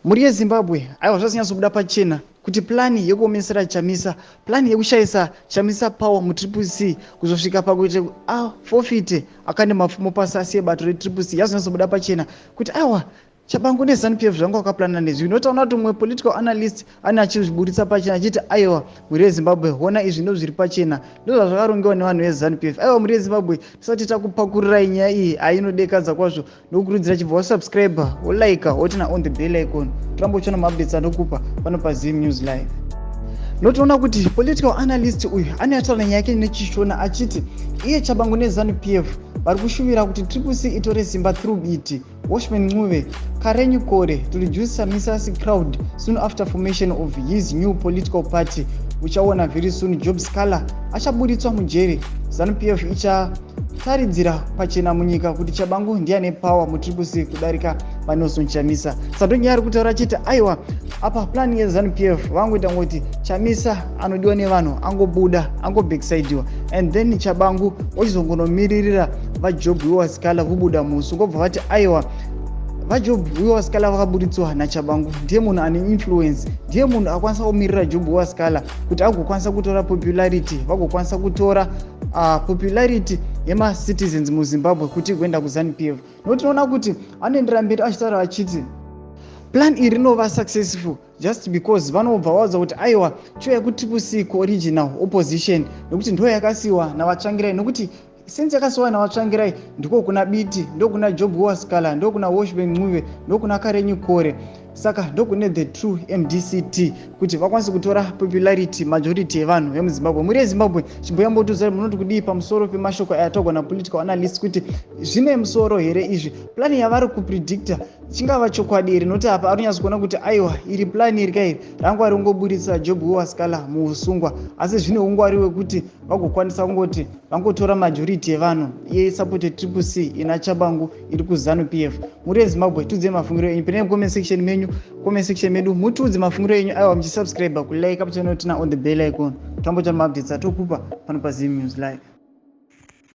Mhuri yeZimbabwe, aiwa, zvazonyatsobuda pachena kuti plan yekuomesera Chamisa, plan yekushayisa Chamisa power muTriple C, kuzosvika pakuti aforfeite, akande mapfumo pasi, asiye bato reTriple C, yazonyatsobuda pachena kuti aiwa, Tshabangu neZANU PF zvanga vakaplana nezvi. Unotaona kuti mumwe political analyst ane achizviburitsa pachena achiti, "Aiwa, mhuri yeZimbabwe, hona izvi ndo zviri pachena, ndo zvazvakarongewa nevanhu veZANU PF." Aiwa, mhuri yeZimbabwe, tisati takupakurirai nyaya iyi ainodekadza kwazvo, ndokurudzira chibva wasubscribe, wolike, woturn on the bell icon, toramba uchiona maupdates andokupa pano paZim News Live. Notoona kuti political analyst uyu anoyataura nyaya yake nechiShona achiti iye Tshabangu neZANU PF vari kushuvira kuti Triple C itore simba through Biti, Welshman Ncube, Karenyi Kore to reduce Chamisa's crowd soon after formation of his new political party. Uchaona very soon Job Sikhala achaburitswa mujeri. ZANU PF ichataridzira pachena munyika kuti Tshabangu ndiye ane power muTriple C kudarika vaNelson Chamisa. Saka ari kutaura achiti aiwa, apa plan yeZANU PF vangoita ngoti Chamisa anodiwa nevanhu angobuda, angobacksaidiwa, and then Tshabangu ochizongonomiririra vaJob Sikhala vobuda musi ngobva vati aiwa, vaJob Sikhala vakaburitswa naTshabangu, ndiye munhu ane influence, ndiye munhu akwanisa kumirira Job Sikhala kuti agokwanisa kutora popularity, vagokwanisa kutora popularity yemacitizens muZimbabwe kuti igoenda kuZANU PF. Nokuti tinoona kuti anoendera mberi achitaura achiti plan iri rinova successful just because vanobva vaudza kuti aiwa, chiuya kuTriple C kuoriginal opposition, nekuti ndo yakasiyiwa navaTsvangirai, nekuti since yakasiyiwa navaTsvangirai, ndiko kuna Biti, ndokuna Job Sikhala, ndokuna Welshman Ncube, ndokuna Karenyi Kore, saka ndokune the true MDCT, kuti vakwanise kutora popularity, majority yevanhu vemuZimbabwe. Mhuri yeZimbabwe, chimboyambotiudzai munoti kudii pamusoro pemashoko ayataurwa napolitical analyst, kuti zvine musoro here izvi? Plan yavari kupredicta chingava chokwadi here? Nokuti apa ari kunyatso kuona kuti aiwa, iri plan iri kairi ranga ringoburitsa Job Sikhala muusungwa, asi zvine ungwari hwekuti vagokwanisa kungoti vangotora majority yevanhu yesapoti Triple C ina Tshabangu iri kuZANU PF. Mhuri yeZimbabwe, tiudzei mafungiro enyu pene comment section menyu, comment section medu mutiudze mafungiro enyu. Aiwa, muchisubscribe, kulike, pachannel, turn on the bell icon, tambocha maupdates atokupa pano paZim News Live.